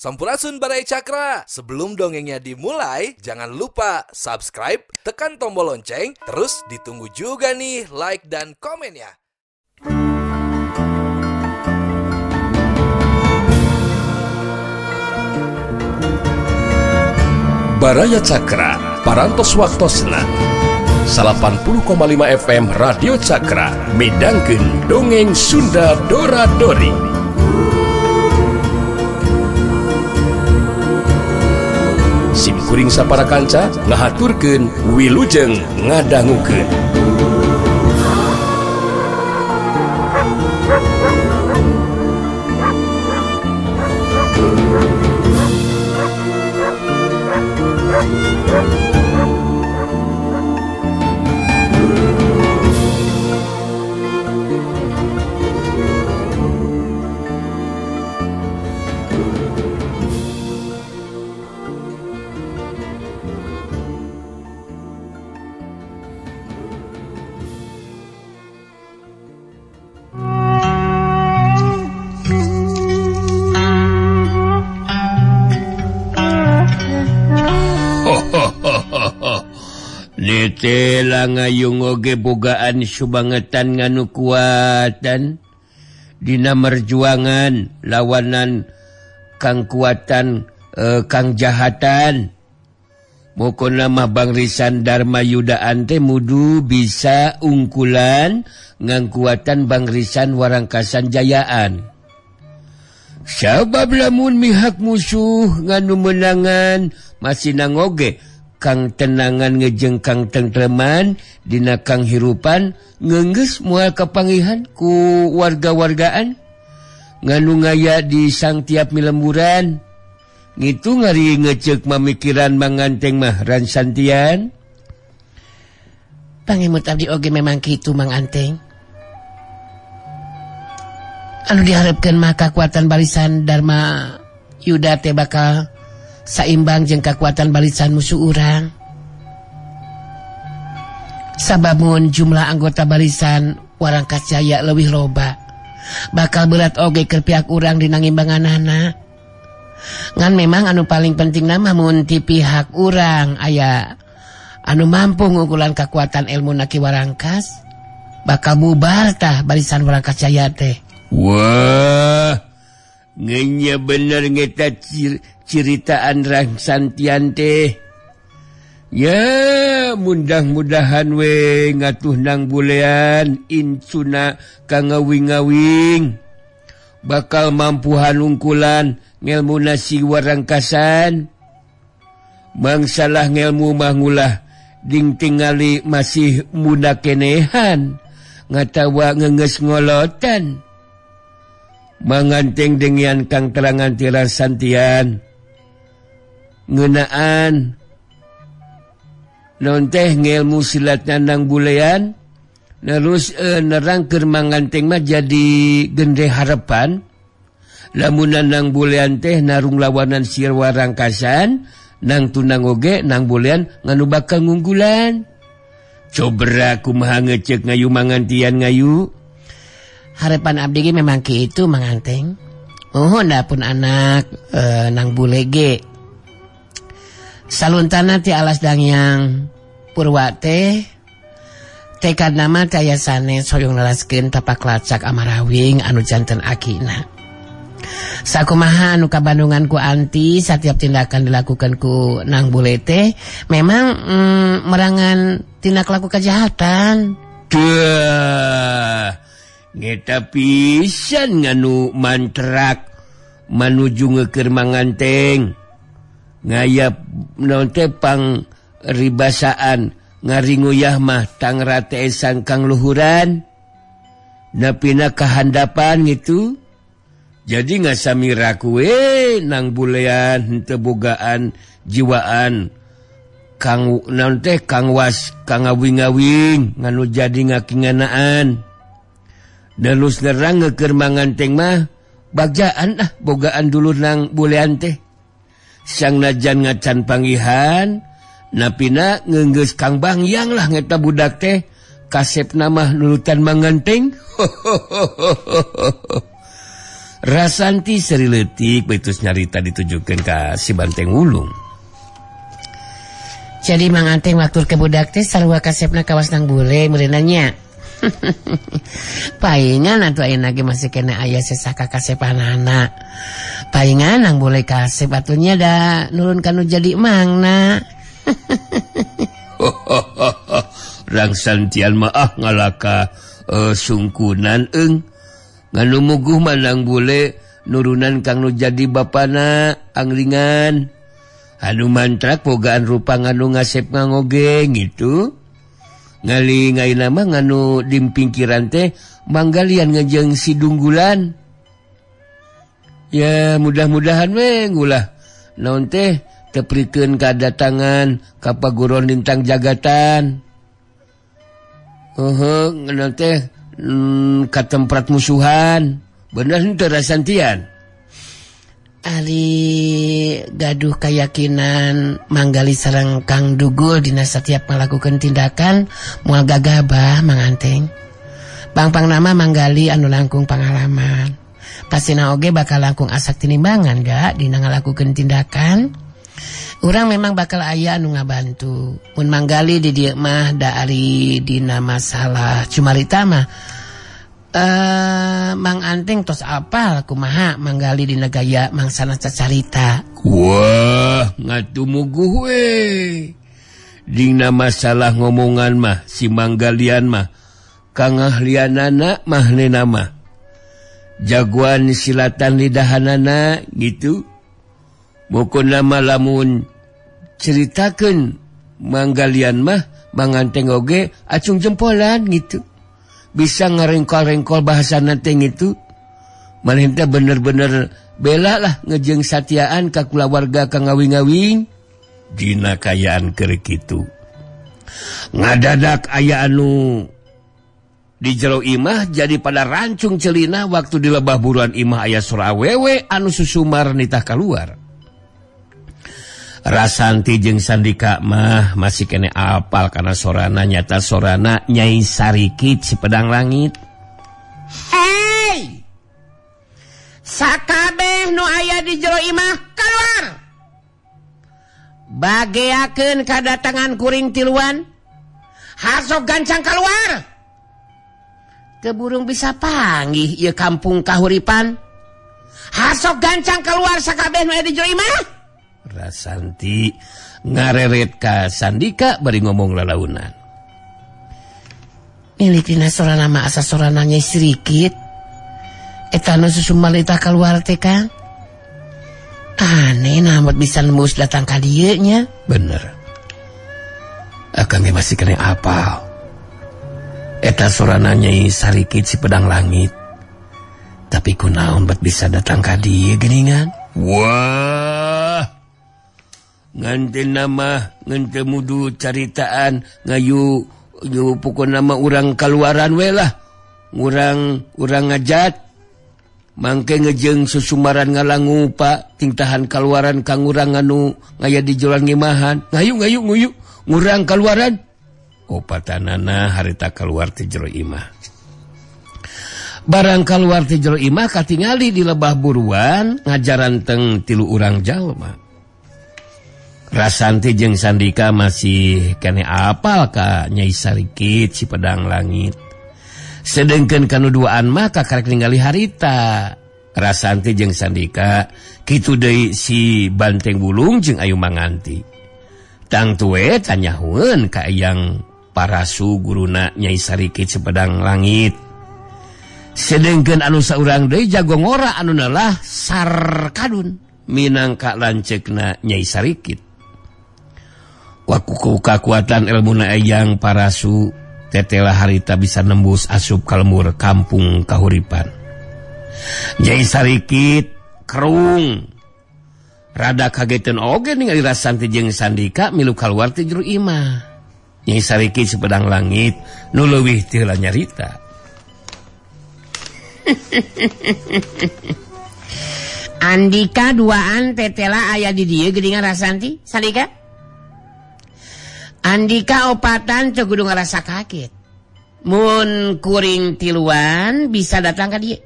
Sampurasun Baraya Cakra. Sebelum dongengnya dimulai, jangan lupa subscribe, tekan tombol lonceng, terus ditunggu juga nih like dan komennya. Baraya Cakra, Parantos Waktosna 80,5 FM Radio Cakra, midangkeun dongeng Sunda Dora Dori. Sim kuring sapara kanca ngahaturkeun wilujeng ngadangukeun. Nitela ngayung oge bogaan subangetan nganu kuatan dina merjuangan lawanan kang kuatan kang jahatan. Mokona mah Bangrisan Dharma Yudaan teh mudu bisa ungkulan ngangkuatan Bangrisan Warangkasan Jayaan. Sabab lamun mihak musuh nganu menangan masih nangoge kang tenangan ngejeng kang tentreman dina kang hirupan ngenggeus moal kapangihan ku warga-wargaan nganu ngaya di sang tiap milemburan. Ngitu ngari ngeceuk mamikiran manganteng mah ransantian. Pangemut abdi oge memang kitu Mang Anteng. Anu diharapkeun mah kakuatan barisan Dharma Yuda teh bakal saimbang jeung kakuatan barisan musuh urang. Sabab mun jumlah anggota barisan Warangkas Jaya leuwih loba, bakal berat oge keur pihak urang dina ngimbanganana. Ngan memang anu paling penting nama mun ti pihak urang aya anu mampu ngukulan kakuatan ilmu Ki Warangkas, bakal bubar tah barisan Warangkas Jaya teh. Wah, ngenya bener ngeta ciritaan Rangsantian teh. Ya, mudah-mudahan we ngatuh nang bulean incuna kangawing-awing bakal mampuhan ungkulan ngelmu nasi warangkasan. Mangsalah ngelmu mangulah ding tingali masih muda kenehan ngatawa ngenges ngolotan. Manganteng dengian kang terangan tirasantian ngeunaan non teh ngelmu silat nandang bulean nerus nerang keur manganteng mah jadi gende harapan. Lamun nang bulean teh narung lawanan sir warangkasan nang tunang oge nang bulean nganu bakal ngunggulan. Cobra kumaha ngeceuk ngayu mangantian ngayu. Harapan abdi ge memang kitu Manganteng. Muhun da pun anak nang bule ge. Saluntana ti alas Dangyang Purwa teh tekad nama teh aya sanes hoyong nelaskeun tapak lacak amarawing anu janten akina. Sakumaha anu kabandungan ku anti setiap tindakan dilakukan ku nang bule teh memang merangan tindak laku kejahatan. Duh, ngeta pisan nganu mantrak manuju ngeukeur manganteng ngayap naon teh pang ribasaan ngaringuyah mah tangrate esan kang luhuran napina kahandapan gitu. Jadi ngasamira kuwe nang bulean henteu bogaan jiwaan kang naon teh kang was kang ngawing-ngawing nganu jadi ngakinganaan. Delus nerang ngeukeur manganteng mah bagjaan ah bogaan dulur nang bulean teh. Sang najan ngacan panggihan napina ngeunggeus kang bangyang lah ngeta budak teh kasep nama nurutan manganteng. Rasanti seri leutik betus nyarita ditujukeun ka si Banteng Wulung. Jadi Mang Anteng waktu ke budak teh sarua kasepna kawas nang bule meureunanya. Paingan atuh ayeuna ge masih kena aya sesaka kasepanana. Paingan nang bule kasep atunya da nurun kanu jadi mangna. Rangsantian mah ah ngalaka sungkunan eung. Nganu muguh mah nang bule nurunan kang nu jadi bapana angringan. Anu mantrak bogaan rupa nganu ngasep ngangoge gitu. Ngali ngaina mah nganu dimpingkiran teh manggalian ngejeng si dunggulan. Ya mudah-mudahan we ngulah naon teh teprikeun kadatangan ka paguron lintang jagatan. Heuh naon teh ka tempat musuhan. Bener henteu Rasantian? Ari gaduh keyakinan Manggali sareng Kang Dugul dina setiap melakukan tindakan moal gagabah Mang Anteng. Pangpang nama Manggali anu langkung pangalaman. Pasina oge bakal langkung asak tinimbangan ga dina ngalakukeun tindakan. Urang memang bakal aya anu ngabantu. Mun Manggali di dieu mah da ari dina masalah cumarita mah Mang Anteng tos apal kumaha Manggali dina gaya mangsana cacarita. Wah, ngatumuguh we. Dina masalah ngomongan mah si Manggalian mah kangahlianana mahnena mah. Jagoan silatan lidahanana gitu. Pokona mah lamun ceritakeun Manggalian mah Mang Anteng oge acung jempolan gitu. Bisa ngarengkol-rengkol bahasa nanti gitu. Maneh teh bener-bener bela lah ngejeng satiaan ka kulawarga ka ngawing-ngawing. Dina kayaan keur kitu. Ngadadak aya anu di jero imah jadi pada rancung celina waktu di lebah buruan imah aya sora awewe anu susumar nitah kaluar. Rasanti jeung Sandika mah masih kene apal karena sorana nyata sorana Nyai Sarikit si pedang langit. Hey! Sakabeh nu aya di jero imah keluar. Bageakeun kadatangan kuring tiluan. Hasok gancang keluar. Keburung bisa panggih ieu kampung kahuripan. Hasok gancang keluar sakabeh nu aya di jero imah. Rasanti ngareret ka Sandika bari ngomong lalaunan. Milik dina sorana mah asa sorana Nyai Sirikit. Eta nu susumalita kaluar teh Kang. Aneh namun bisa nembus datang ka dieu nya. Bener. Akang ge masih kena apal. Eta sorana Nyai Sarikit si pedang langit. Tapi kunaon bet bisa datang ka dieu geuningan? Wah. Nganten nama ngente mudu caritaan ngayu yu pokona nama urang kaluaran we lah. Urang ngajat mangke ngejeng susumaran ngalangu pak tingtahan kaluaran kang urang anu ngaya di jalan ngimahan ngayu ngayu nguyu ngurang kaluaran opatanana harita kaluar ti jero imah. Barang kaluar ti jero imah katingali di lebah buruan ngajaran teng tilu urang jalma. Rasanti jeung Sandika masih kene apal ka Nyai Sarikit si pedang langit. Sedengkeun kanu duaan mah kakarek ningali harita. Rasanti jeung Sandika kitu deui si Banteng Wulung jeung Ayu Manganti. Tangtu we tanyahueun ka Eyang Parasu guruna Nyai Sarikit si pedang langit. Sedengkeun anu saurang deui jago ngora anu nelah Sarkadun minangka lanceukna Nyai Sarikit. Waku kakuatan ilmuna Eyang Parasu tetela harita bisa nembus asup kalembur kampung kahuripan. Nyai Sarikit kerung rada kagetan oge ningali Rasanti jeung Sandika milu kaluar ti jero imah. Nyai Sarikit si pedang langit nu leuwih ti heula nyarita. Andika duaan tetela aya di dieu geuningan Rasanti Sandika. Andika opatan teu kudu ngarasa kaget. Mun kuring tiluan bisa datang ka dieu.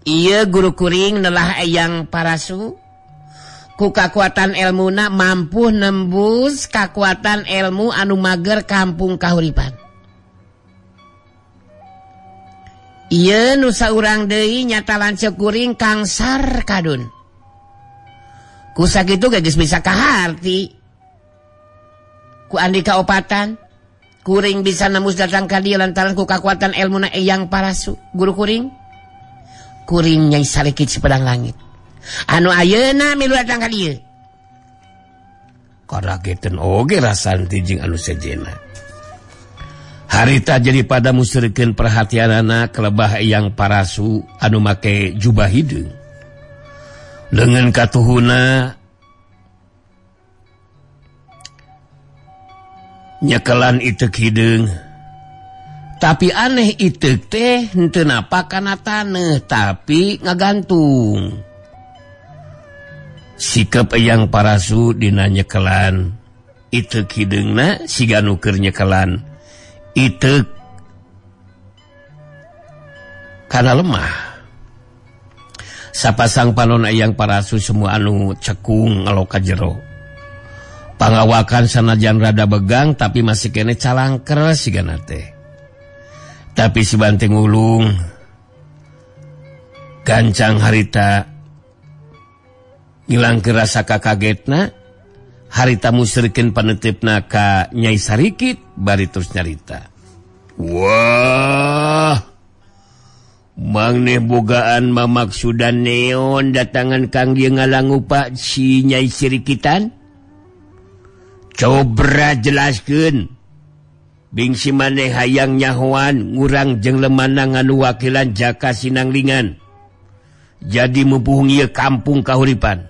Ieu guru kuring nelah Eyang Parasu ku kakuatan elmuna mampu nembus kakuatan ilmu anu mager kampung Kahuripan. Ieu nu saurang deui nyata lanceuk kuring Kang Sarkadun. Ku sakitu ge geus bisa kaharti. Ku Andika opatan kuring bisa nembus datang ka dieu lantaran ku kakuatan elmuna Eyang Parasu guru kuring. Kuring Nyai Sarikit si Pedang Langit. Anu ayeuna milu datang ka dieu. Karageteun oge Rasanti jeung anu sejenna. Harita jadi pada musrikeun perhatianana kelebah Eyang Parasu anu make jubah hideung. Leungeun katuhuna nyekelan iteuk hideung. Tapi aneh iteuk teh henteu napa kana taneuh tapi ngagantung. Sikap Eyang Parasu dina nyekelan iteuk hideungna siga nu keur nyekelan iteuk kana lemah. Sapasang panon Eyang Parasu semua anu cekung ngalok ka jero. Pangawakan sanajan rada begang tapi masih kene calangker sigana teh. Tapi si Banteng Wulung gancang harita ngilangkeun rasa kakagetna, harita musrikeun panetepna ka Nyai Sarikit bari terus nyarita. Wah, mangneh bogaan mamaksudan neon datangan kang dieu ngalangupa si Nyai Sirikitan. Cobra jelaskeun. Bingsi maneh hayang nyahoan ngurang jeung lemana nganu wakilan jaka sinanglingan. Jadi mupuhung ieu kampung Kahuripan.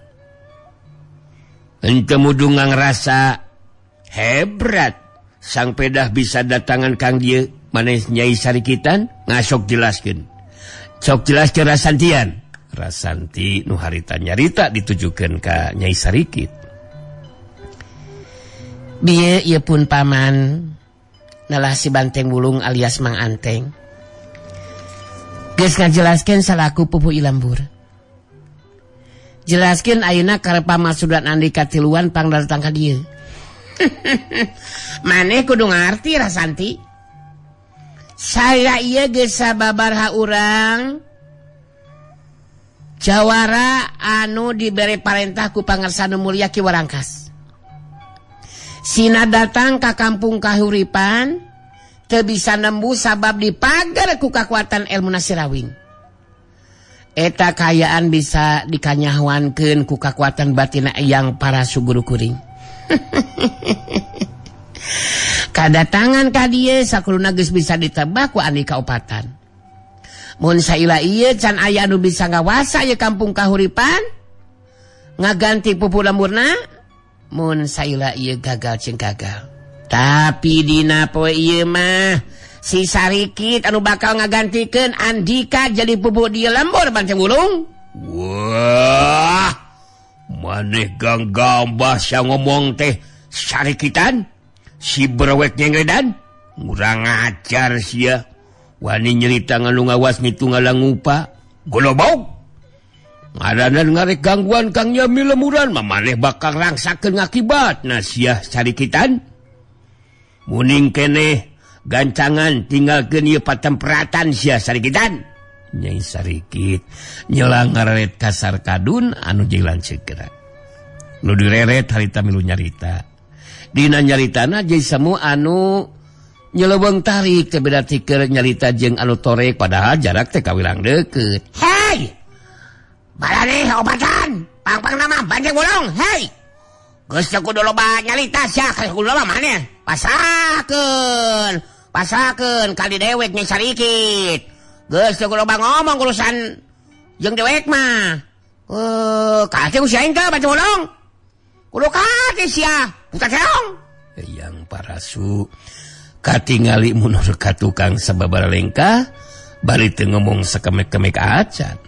Henteu mudung ngrasa hebrat sang pedah bisa datangan kang dieu maneh Nyai Sarikitan ngasok jelaskeun. Sok jelaskeun Rasantian. Rasanti nu harita nyarita ditujukeun ka Nyai Sarikit. Bieu ieu pun paman nelah si Banteng Wulung alias Mang Anteng. Geus ngajelaskeun salaku pupu ilambur. Jelaskeun ayeuna karep pamasudan Andika tiluan pangdatang ka dieu. Maneh kudu ngarti Rasanti. Saya ieu geus sababarha urang jawara anu dibere parentah ku Pangersa Nu Mulya Ki Warangkas. Sina datang ka kampung Kahuripan teu bisa nembus sabab dipagar ku kakuatan ilmu Nasirawing. Eta kayaan bisa dikanyahoankeun ku kakuatan batina Eyang Parasu guru kuring. Kadatangan ka dieu sakuluna geus bisa ditebak ku Andika opatan. Mun saila ieu can aya anu bisa ngawasa ieu kampung Kahuripan ngaganti pupu lemburna. Mun saila ieu gagal jeung gagal. Tapi dina poe ieu mah si Sarikit anu bakal ngagantikeun Andika jadi pupu dieu lembur Banteng Wulung. Wah, maneh ganggambah sia ngomong teh Sarikitan si berewek nyengredan ngurang ajar sia. Wani nyerita nganu ngawas ngitu ngalangupa golobog. Ngadanan ngarek gangguan kang Nyami lemuran mamaneh bakal rangsakeun ngakibatna sia Sarikitan. Muning keneh gancangan tinggalkeun ieu patempratan sia Sarikitan. Nyai Sarikit nyelang ngareret ka Sarkadun anu jeung lanceukna. Nu direret harita milu nyarita. Dina nyaritana jeung semu anu nyeleweng tarik teh beda tiker nyarita jeung anu torek padahal jarak teh kawilang deukeut. Hei! Balaneh obatan, pang-pang nama Banteng Wulung, hei. Geus teu kudu loba nyalita sia, kudu loba maneh. Pasahkeun, pasahkeun ka di dewek Nyai Sarikit. Geus teu kudu loba ngomong urusan jeung dewek mah. Ka ku sia aing teh Banteng Wulung. Kudu ka sia, buta keong. Eyang Parasu katingali mundur ka tukang sababaraha lengkah bari teu ngomong sakemek-kemek acan.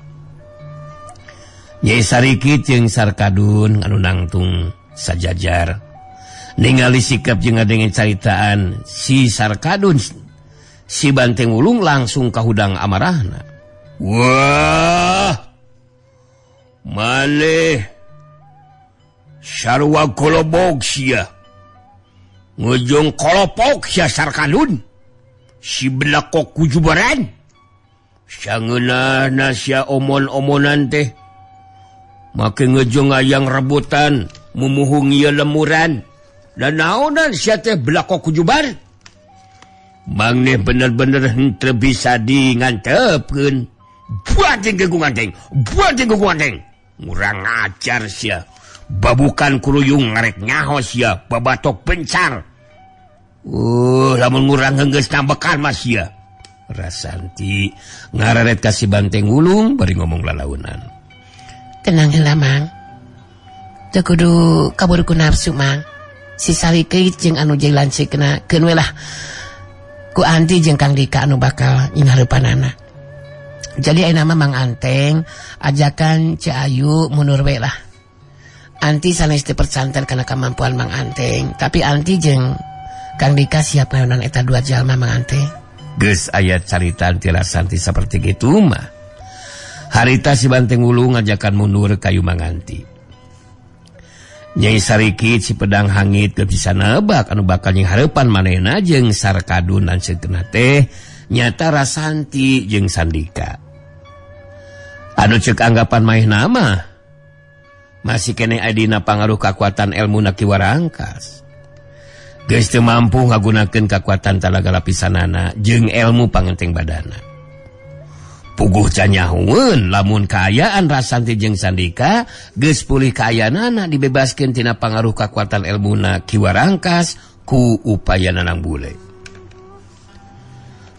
Nyai Sarikit jeung Sarkadun anu nangtung sajajar ningali sikap jeung ngadenge caritaan si Sarkadun si Banteng Wulung langsung kahudang amarahna. Wah, maneh sarua kolobok sia. Ngejong kolopok sia Sarkadun. Si belakok kujubaran. Sangeunahna sia omon-omonan teh. Make ngejong ayang rebutan, mumuhung ieu lemuran. Dan naonan sia teh belakok kujubar. Maneh bener-bener henteu bisa di ngantepkeun. Buat jeung ganteng, buat jeung ganteng. Ngurang ajar sia. Babukan kuruyung ngarek nyaho sia, babatok bencar. Lamun ngurang geus nambekan mah sia. Rasanti ngareret ka si Banteng Wulung bari ngomong lalaunan. Tenang heula Mang. Teu kudu kabur ku nafsu Mang. Si Sarikit jeung anu jeung lanceukna keun we lah. Ku Anti jeung Kang Dika anu bakal nyinghareupanana. Jadi ayeuna mah Mang Anteng ajakan Ceu Ayu mundur we lah. Anti sanes teu percanten kana kemampuan Mang Anteng, tapi Anti jeung Kang Dika siap ngayonan eta dua jalma Mang Anteng. Geus aya caritaan ti Rasanti saperti kitu mah. Harita si Banteng Wulung ngajakan mundur kayu Manganti. Nyai Sarikit si pedang hangit teu bisa nebak anu bakal nyinghareupan manehna jeung Sarkadun lanceukna teh nyata Rasanti jeung Sandika. Anu ceuk anggapan manehna mah masih keneh adina pangaruh kakuatan ilmu na Ki Warangkas. Geus teu mampu ngagunakeun kakuatan talaga lapisanana jeung ilmu pangenteng badana. Puguh canyahueun lamun kaayaan Rasanti jeung Sandika geus pulih kaayaanana dibebaskeun tina pangaruh kakuatan ilmuna Ki Warangkas ku upaya Nanang Bule.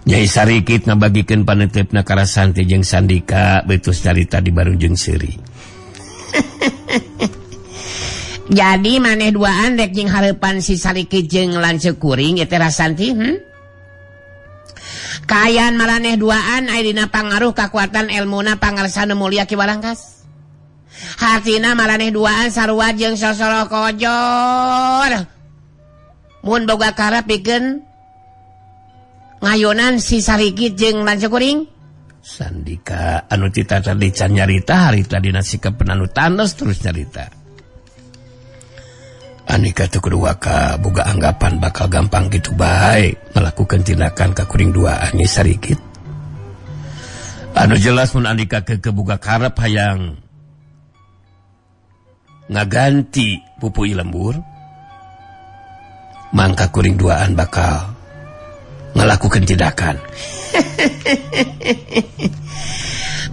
Nyai Sarikit ngabagikeun panetepna ka Rasanti jeung Sandika betus carita di barunjung seuri. Jadi maneh duaan rek jeung hareupan si Sarikit jeung lanceuk kuring ieu teh Rasanti, Kaayaan maraneh duaan aya dina pangaruh kakuatan elmuna pangarsana mulia Ki Warangkas. Hartina maraneh duaan sarua jeung sosoro kojor. Mun boga karep pikeun ngayonan si Sarikit jeung lanceuk kuring. Sandika anu tita tadi can nyarita harita dina sikap anu tanes terus nyarita. Andika teu kudu waka boga anggapan bakal gampang kitu bae melakukan tindakan ka kuring duaan Nyi Sarikit. Anu jelas mun Andika keukeuh boga karep hayang ngaganti pupu lembur, mangka kuring duaan bakal ngelakukan tindakan.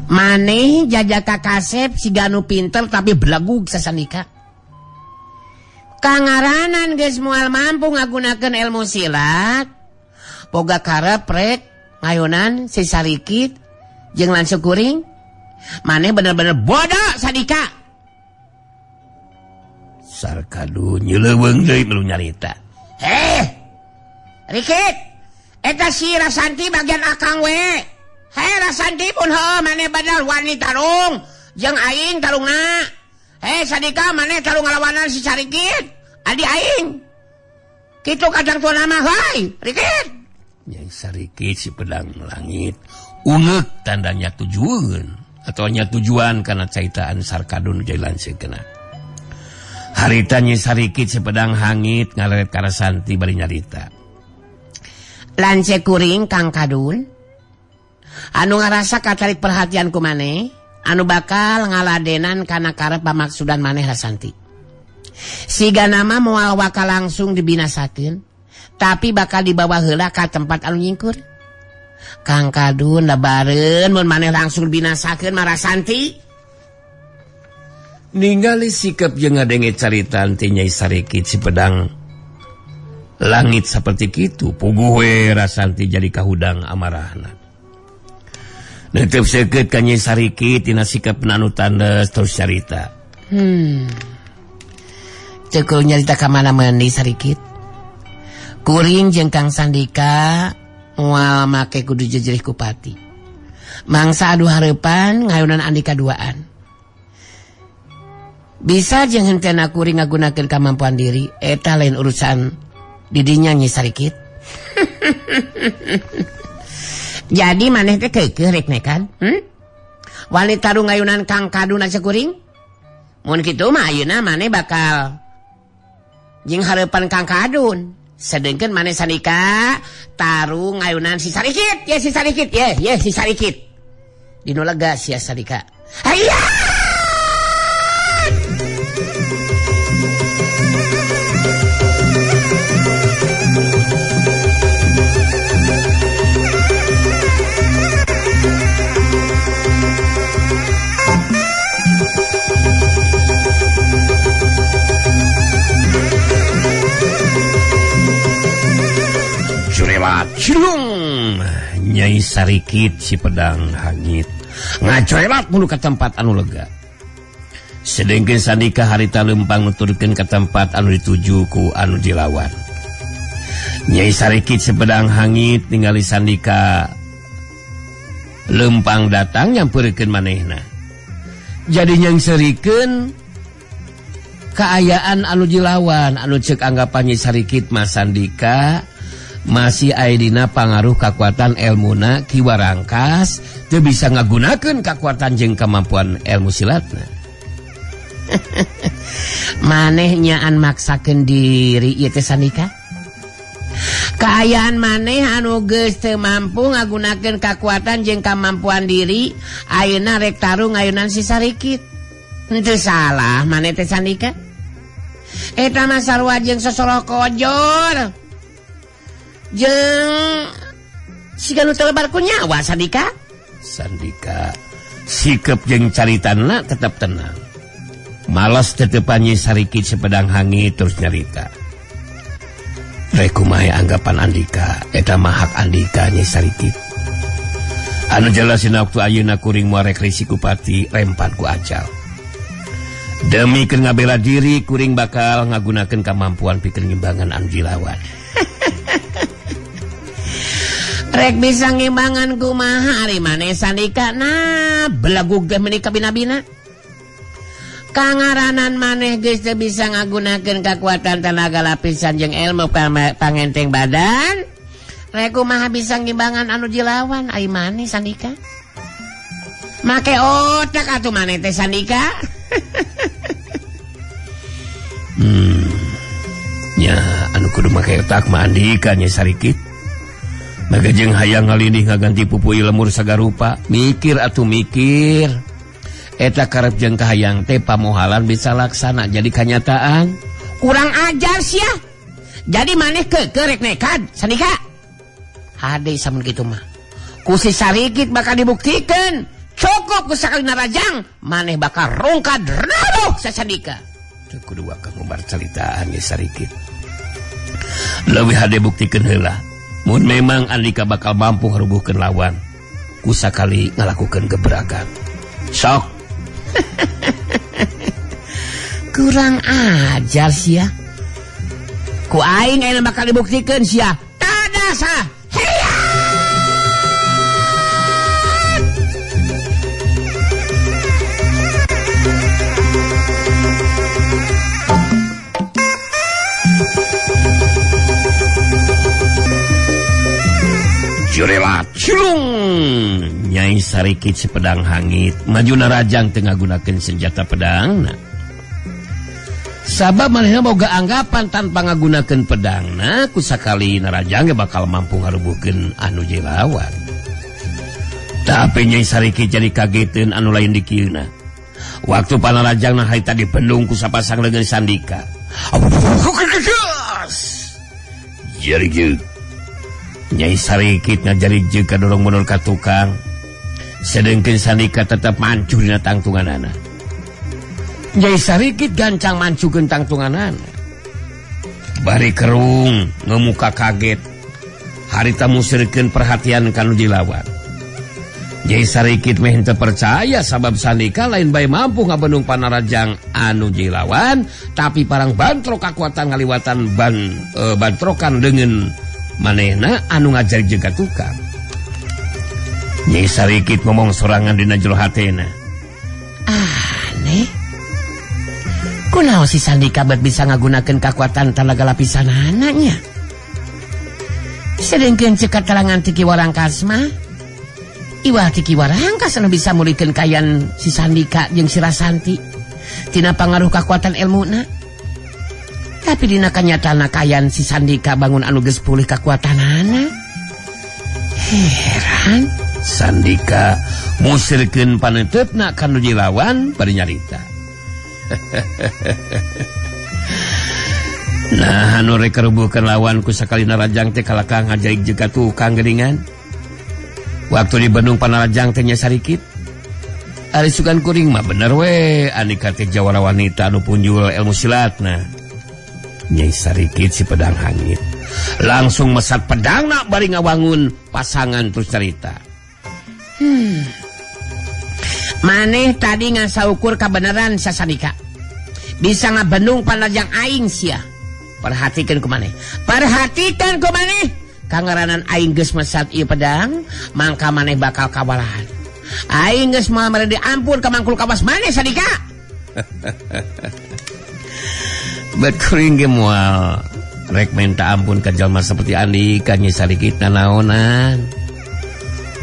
Maneh jajaka kasep siga anu pinter tapi belagug sasandika. Kangaranan geus moal mampu ngagunakeun ilmu silat. Boga karep rek ngayonan si Sarikit jeung lanceuk kuring. Maneh bener-bener bodoh Sandika. Sarkadu nyeleuweung deui melu nyarita. Heh. Rikit, eta si Rasanti bagian akang we. Heh Rasanti pun heuh maneh badal wani tarung jeung aing tarungna. Heh Sandika maneh tarung ngalawanan si Sarikit. Adi aing. Kitu kadang tua nama hai, Rikit. Nyai Sarikit si pedang langit ungeuk tandanya tujuan atau nya tujuan kana caitaan Sarkadun jeung lanceukna. Harita Nyai Sarikit si pedang hangit ngaleret ka Rasanti bari nyarita. Lanceuk kuring Kang Kadun anu ngarasa katarik perhatian ku maneh anu bakal ngaladenan kana karep pamaksudan maneh Rasanti. Siga nama moal bakal langsung dibinasakeun tapi bakal dibawa heula ka tempat anu nyingkur. Kang Kadun lebareun mun maneh langsung dibinasakeun mah Rasanti. Ningali sikap jeung ngadenge caritaan ti Nyai Sarikit si pedang langit saperti kitu puguh we Rasanti jadi kahudang amarahna. Neuteub seukeut ka Nyai Sarikit dina sikap anu tandes terus carita. Cekul nyarita ka mana meuni Sarikit. Kuring jeung Kang Sandika moal make kudu jejerih kupati. Mangsa adu hareupan ngayunan Andika duaan. Bisa jeung hentena kuring ngagunakeun kamampuan diri eta lain urusan didinya Nyi Sarikit. Jadi maneh teh keukeuh rek nekan? Wani tarung ngayunan Kang Kadun aja kuring. Mun kitu mah ayeuna maneh bakal jeung hareupan Kang Kadun. Sedengkeun maneh Sandika tarung ngayunan si Sarikit, ye si Sarikit, ye ye si Sarikit. Dinu lega sia Sandika. Hayya! Jurelat cilung Nyai Sarikit si pedang hangit ngacorelat mulu ke tempat anu lega. Sedengkeun Sandika harita lempang nuturkeun ka tempat anu dituju ku anu dilawan. Nyai Sarikit si pedang hangit ningali Sandika lempang datang nyamperkeun manehna. Jadi nyangserikeun kaayaan anu dilawan anu ceuk anggapan Nyai Sarikit mah Sandika masih aidina pangaruh kakuatan elmuna Ki Warangkas teu bisa ngagunakeun kakuatan jeung kemampuan ilmu silatna. Maneh nyaan maksakeun diri ieu teh Sandika. Kaayaan maneh anu geus teu mampu ngagunakeun kakuatan jeung kemampuan diri ayeuna rek tarung ngayunan si Sarikit. Henteu salah maneh teh Sandika. Eta mah sarua jeung sosoroh kojor. Jeung siga nu teu lebar ku nyawa Sandika. Sandika sikep jeung caritana tetep tenang. Malas tetepan Nyi Sarikit sepedang hangit terus nyarita. Rek kumaha anggapan Andika eta mah hak Andika Nyi Sarikit. Anu jelas dina waktu ayeuna kuring moal rek risiko pati rempan ku ajal. Demi keur ngabela diri kuring bakal ngagunakeun kamampuan pikeun ngimbangan anu dilawan. Rek bisa ngimbangan kumaha ari maneh Sandika nah belagug teh meuni kabina-bina. Kangaranan maneh geus teu bisa ngagunakeun kakuatan tenaga lapisan jeung ilmu pangenteng badan. Rek kumaha bisa ngimbangan anu dilawan ari maneh Sandika? Make otak atuh maneh teh Sandika. Nya anu kudu make otak mah Andika Nyai Sarikit. Maka jeung hayang ngalindih ngaganti pupui lemur sagarupa, mikir atuh mikir. Eta karep jeung kahayang teh pamohalan bisa laksana jadi kanyataan. Kurang ajar sia. Jadi maneh keukeuh rek nekad Sandika. Hade samun kitu mah. Ku si Sarikit bakal dibuktikeun. Cukup ku sakali narajang, maneh bakal rungkad rabuh sa Sandika. Teu kudu wakang ngumbar caritaan Nyai Sarikit. Leuwih hade buktikeun heula. Mun memang Andika bakal mampu ngarubuhkeun lawan, ku sakali ngalakukeun gebrakan. Sok. Kurang ajar sia. Ku aing ayeuna bakal dibuktikeun sia. Tadasa. Heya! Jurelat cilung Nyai Sarikit si pedang hangit maju narajang teu ngagunakeun senjata pedangna. Sabab manehna boga anggapan tanpa ngagunakeun pedangna ku sakali narajang ge bakal mampu ngarubuhkeun anu dilawan. Tapi Nyai Sarikit jadi kageteun anu lain dikieuna. Waktu panarajangna harita dipendung ku sapasang leungeun Sandika. Jadi jeung Nyai Sarikit ngajari jeung kadorong mundur ka tukang. Sedengkeun Sandika tetep mancuh dina tangtunganana. Nyai Sarikit gancang mancuhkeun tangtunganana. Bari kerung ngemuka kaget. Harita musirkeun perhatian kanu dilawan. Nyai Sarikit meh henteu percaya sabab Sandika lain bae mampu ngabendung panarajang anu dilawan, tapi parang bantrok kakuatan ngaliwatan bantrokan dengan manehna anu ngajar jeung ka tukang. Nyai Sarikit ngomong sorangan dina jero hatena. Aneh. Kunaon si Sandika bet bisa ngagunakeun kakuatan talaga lapisanana nya? Sedengkeun ceuk katarangan ti Ki Warangkas mah, Iwal ti Ki Warangkas anu bisa mulikeun kayan si Sandika jeung si Rasanti tina pangaruh kakuatan elmuna. Tapi dina kanyatana kayan si Sandika bangun anu geus pulih kakuatanana. Heran. Sandika musirkeun paneuteup ka nu jilawan bari nyarita. Nah, anu rek karubuhkeun lawan ku sakalina rajang teh kalakang ngajaig jeung ka tukang geuningan. Waktu di Bandung panarajang teh nya sarikit. Ari sugan kuring mah bener we Andika teh jawara wanita anu punjul ilmu silatna. Nyai Sarikit si pedang hangit langsung mesat pedangna bari ngawangun pasangan terus cerita. Maneh tadi ngasaukur kabeneran Sasandika. Bisa ngabendung panarajang aing sia. Perhatikan ku maneh. Perhatikan ku maneh. Kangaranan aing geus mesat ieu pedang, mangka maneh bakal kawalahan. Aing geus moal mere diampun ka mangkul kawas maneh Sandika. Bet kuring ge moal rek minta ampun ka jalma seperti Andika Nyi Sarikit nanaonan.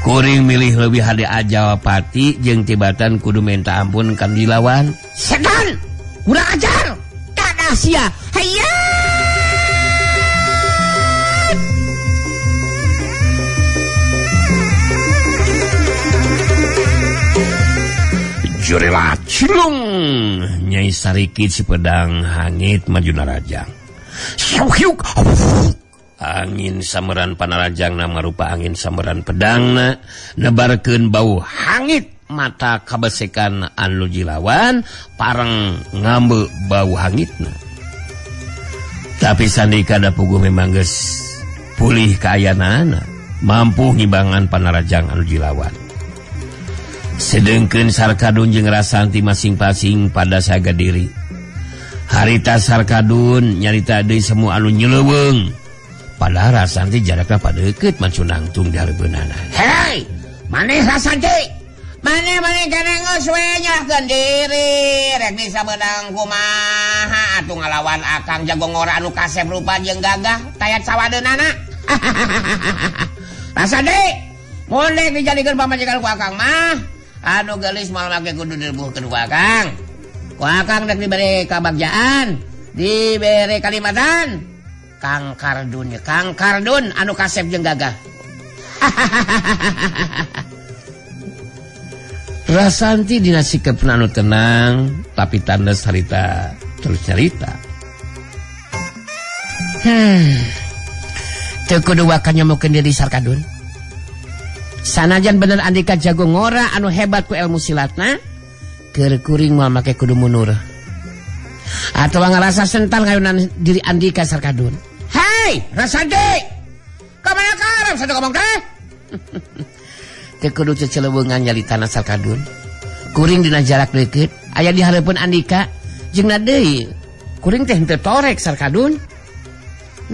Kuring milih leuwih hade Ajawapati jeung tibatan kudu minta ampun ka dilawan. Setan! Kurang ajar! Kadah sia! Hayya! Jurela cilung Nyai Sarikit si pedang hangit maju narajang. Syuk angin sameran panarajang na marupa angin sameran pedangna nebarkeun bau hangit mata kabesekan anu jilawan pareng ngambe bau hangitna. Tapi Sandika da puguh memang geus pulih kaayaanana mampu ngimbangan panarajang anu jilawan. Sedengkeun Sarkadun jeung Rasanti masing-masing pada saga diri. Harita Sarkadun nyarita deui semua anu nyeleuweung. Padahal Rasanti jarakna padeukeut macu nangtung di hareupeunana. Hei, maneh Rasanti. Maneh maneh kana geus we nyalahkeun diri, rek bisa meunang kumaha atuh ngalawan akang jago ngora anu kasep rupa jeung gagah tayat sawadeunana. Rasanti, mun rek dijadikeun pamajikan ku akang mah anu geulis moal make kudu direbuhkeun ku akang. Ku akang rek dibere kabagjaan, dibere kalimatan. Kang Kardun, Kang Kardun anu kasep jeung gagah. Rasanti dina sikep anu tenang, tapi tanda sarita terus nyarita. Teu kudu wakan nyomokeun diri Sarkadun. Sanajan bener Andika jago ngora anu hebat ku ilmu silatna, keur kuring moal make kudu mundur. Atawa ngarasa sental ngayunan diri Andika Sarkadun. Hei, Rasanti! Kamana karep satu ngomong teh? Teu kudu ceceleweungan nyalitana Sarkadun. Kuring dina jarak deukeut, aya di hareupeun Andika jeung na deui. Kuring teh henteu torek Sarkadun.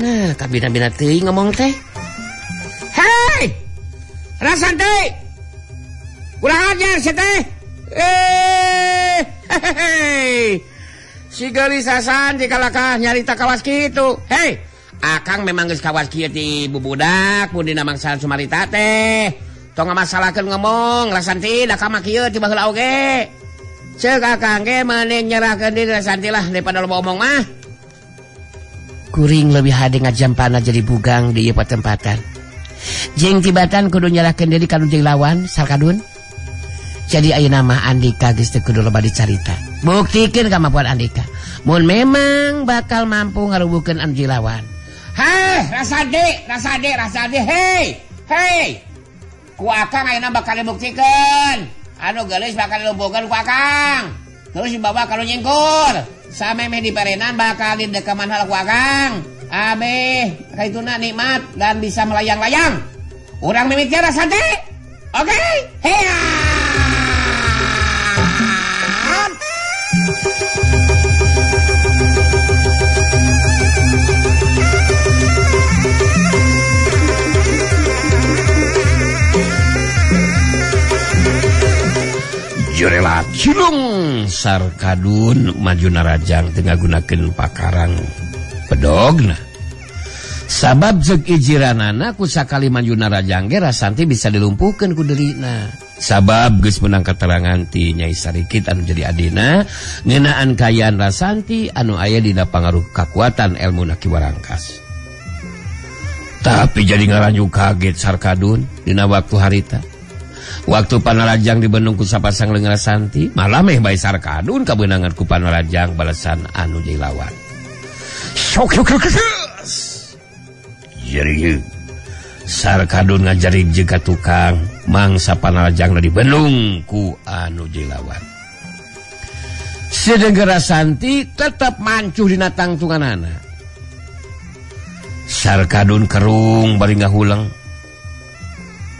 Nah, kabina-bina teuing ngomong teh. Hei! Rasanti! Kurang ajar sia teh. Hei. Si geulis Rasanti kalakah nyarita kawas kitu. Hei, akang memang geus kawas kieu ti bubudak mun dina mangsa Sumarita teh. Tong ngamasalahkeun ngomong Rasanti da ka mah kieu ti baheula oge. Ceuk akang ge mending nyerahkeun diri Rasanti lah daripada loba omong mah. Kuring leuwih hade ngajampana jadi bugang di ieu patempatan. Jeung tibatan kudu nyerahkeun diri ka nu jeung lawan Sarkadun. Jadi ayeuna mah Andika geus teu kudu loba dicarita. Buktikeun kemampuan Andika. Mun memang bakal mampu ngarubuhkeun anu lawan. Hei, Rasanti, Rasanti, Rasanti, hei. Hei. Ku akang ayeuna bakal dibuktikeun. Anu geulis bakal dilumpuhkeun ku akang. Terus dibawa ka nu nyingkur. Samemeh diperenan bakal didekaman hal ku akang. Ameh kaituna nikmat dan bisa melayang-layang. Urang mimiti Rasanti. Oke? Heya. Jurela cilung Sarkadun maju narajang teu ngagunakeun pakarang pedogna. Sabab ceuk ijiranana ku sakali maju narajang ge Rasanti bisa dilumpuhkeun ku derina. Sabab geus meunang keterangan ti Nyai Sarikit anu jadi adina ngeunaan kaayaan Rasanti anu aya dina pangaruh kakuatan elmu Ki Warangkas. Tapi jadi ngaranju kaget Sarkadun dina waktu harita. Waktu Panarajang dibendung ku sapasang leungeun Rasanti, malah meh bae Sarkadun kabeunangan ku Panarajang balasan anu jadi lawan. Sok jadi Sarkadun ngajarik jeung ka tukang mangsa Panarajang dibendung ku anu jadi lawan. Sedengkeun Rasanti tetep mancuh dina tangtunganana. Sarkadun kerung bari ngahuleng.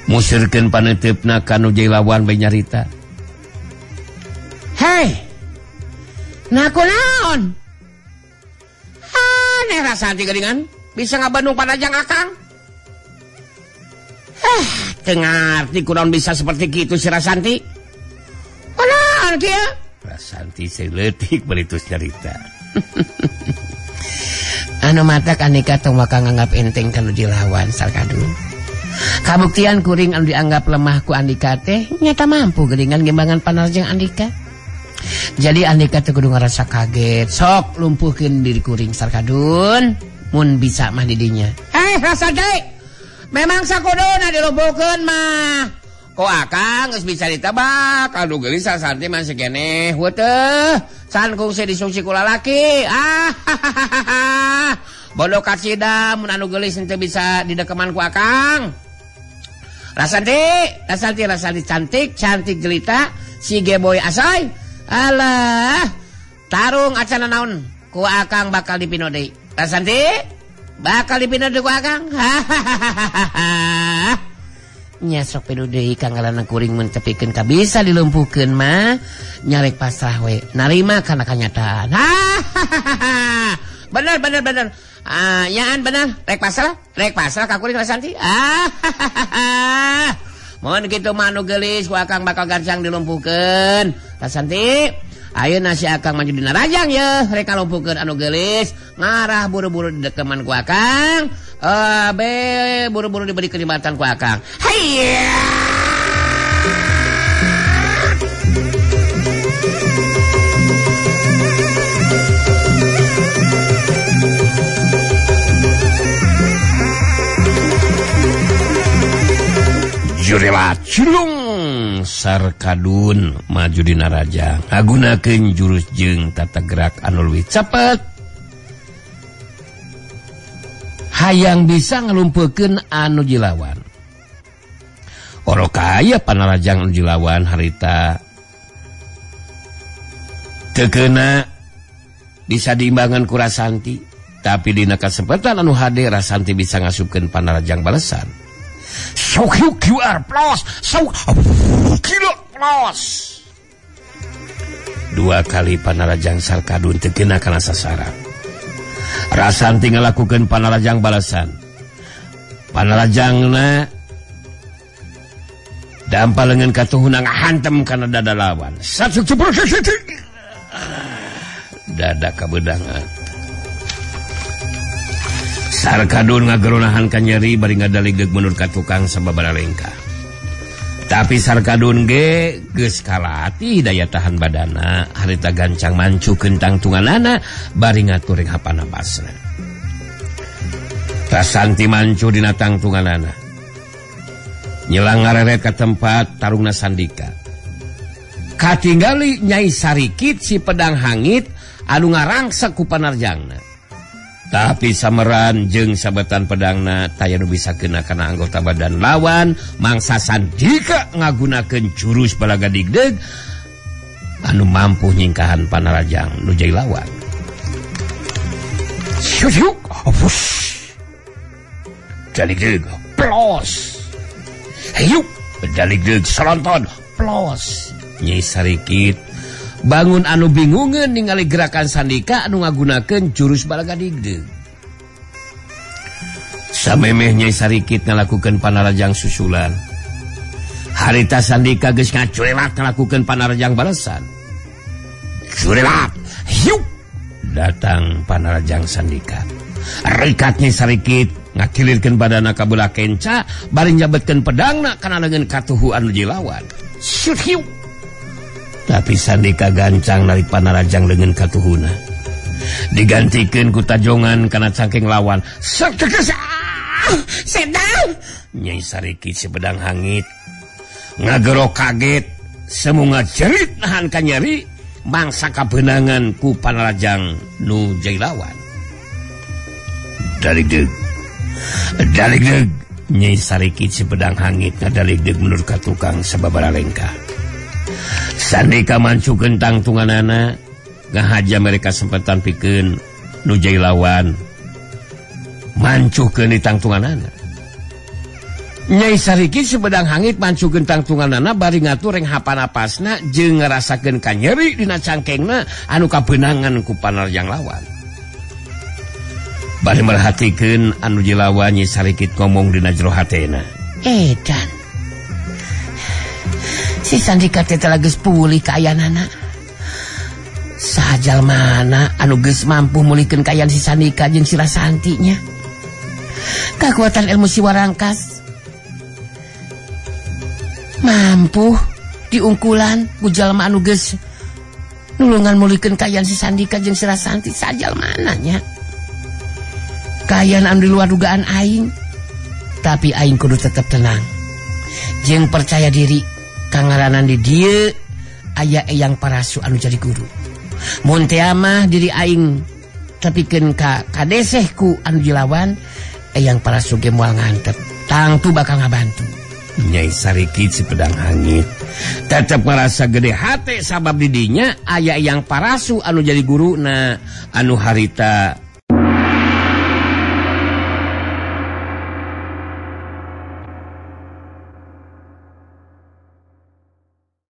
Musirkeun paneuteup-na ka nu jadi lawan bae nyarita. Hei. Nah kunaon? Aneh Rasanti geuningan bisa ngabandung Panarajang akang. Teu ngarti kunaon bisa seperti kitu si Rasanti. Kunaon kieu? Rasanti seuletik bari tos nyarita. Anu matak Andika tong waka nganggap enteng kanu dilawan Sarkadun. Kabuktian kuring anu dianggap lemah ku Andika teh nyata mampu geuningan ngimbangan Panarajang Andika. Jadi Andika teh kudu ngarasa kaget, sok lumpuhkeun diri kuring Sarkadun mun bisa mah didinya. Rasanti. Memang sakuduna dilumpuhkeun mah. Ku akang geus bisa ditebak, anu geulis Rasanti masih keneh heueuh. San kungsi disungsi ku lalaki. Bodoh kacida mun anu geulis henteu bisa didekeman ku akang. Rasanti, Rasanti, Rasanti cantik, cantik jelita, si geboy asoy. Alah, tarung acana naon ku akang bakal dipino deui. Rasanti, bakal dipino deui ku akang. Hahaha. Nya sok pilu deui ka ngaranna kuring mun tepikeun ka bisa dilumpuhkeun mah nyarek pasrah we narima kana kanyataan. Hahaha. Bener bener bener. Yaan bener, rek pasrah ka kuring Rasanti. Hahaha. Mun kitu mah anu geulis ku akang bakal gancang dilumpuhkeun. Rasanti, ayeuna si akang maju dina rajang yeuh rek kalumpuhkeun anu geulis ngarah buru-buru didekeman ku akang. Be buru-buru diberi kenikmatan ku akang. Hayya. Jurela cilung Sarkadun maju dina rajang ngagunakeun jurus jeung tata gerak anu leuwih cepet. Hayang bisa ngalumpuhkeun anu jilawan. Oro kaya Panarajang anu jilawan harita teu keuna bisa diimbangan ku Rasanti, tapi dina kasempatan anu hade Rasanti bisa ngasupkeun Panarajang balesan. Sok QR plus, sok kilo plus. Dua kali Panarajang Sarkadun teu keuna kana sasaran. Rasanti ngalakukeun Panarajang balasan. Panarajangna dampa leungeun katuhuna ngahantem kana dada lawan. Satu dada kabedangan. Sarkadun ngageronahan ka nyeri bari ngadaligeg mundur ka tukang sababaraha lengkah. Tapi Sarkadun ge geus kalatih daya tahan badana, harita gancang mancukeun tangtunganana bari ngatur hapan napasna. Rasanti mancu dina tangtunganana. Nyelang ngareret ka tempat tarungna Sandika. Katinggali Nyai Sarikit si pedang hangit anu ngarangsek ku panarjangna. Tapi sameran jeung sabetan pedangna taya nu bisa kena kana anggota badan lawan mangsa Sandika ngagunakeun jurus balaga digdeg anu mampu nyingkahan Panarajang nu jadi lawan. Syuk, wush. Daligdeg plos. Hayuk, daligdeg salonton plos. Nyai Sarikit bangun anu bingungeun ningali gerakan Sandika anu ngagunakeun jurus balaga digdeg. Samemeh Nyai Sarikit ngalakukeun Panarajang susulan. Harita Sandika geus ngacurelat ngalakukeun Panarajang balesan. Curelat, hiup. Datang Panarajang Sandika. Rikat Nyai Sarikit ngakilirkeun badana ka belah kenca bari nyabetkeun pedangna kana leungeun katuhu anu jilawan. Shoot hiu. Tapi Sandika gancang narik panarajang leungeun katuhuna. Digantikeun ku tajongan kana cangkeng lawan. Sok teges. Sedang. Nyai Sarikit si pedang hangit ngagero kaget semunga jerit nahan kanyeri mangsa kabenangan ku panarajang nu jailawan. Daligdeg daligdeg Nyai Sarikit si pedang hangit ngadaligdeg mundur ka tukang sababaraha lengkah. Sandika mancukeun tangtunganana ngahaja mereka sempetan pikeun nu jailawan mancukeun di tangtunganana. Nyai Sarikit si pedang hangit mancukeun tangtunganana bari ngatur reng hapan-apasna jeung ngarasakeun kanyeri dina cangkengna anu kabeunangan ku panarjang lawan. Bari merhatikeun anu jilawan Nyai Sarikit ngomong dina jero hatena. Edan. Si Sandika teh geus pulih kaayaanana. Saha jalmana anu geus mampu mulihkeun kaayaan si Sandika jeung si Rasanti nya. Kakuatan ilmu si Warangkas mampu diungkulan ku jalma anu geus nulungan mulihkeun kaayaan si Sandika jeung si Rasanti. Saha jalmana nya? Kaayaan anu di luar dugaan aing, tapi aing kudu tetep tenang jeung percaya diri. Kangaranan di dieu aya Eyang Parasu anu jadi guru. Mun teu mah diri aing tepikeun ka kadeseh ku anu dilawan, Eyang Parasu ge moal ngantep, tangtu bakal ngabantu. Nyai Sarikit si pedang hangit tetep ngerasa gede hate sabab didinya aya Eyang Parasu anu jadi guruna anu harita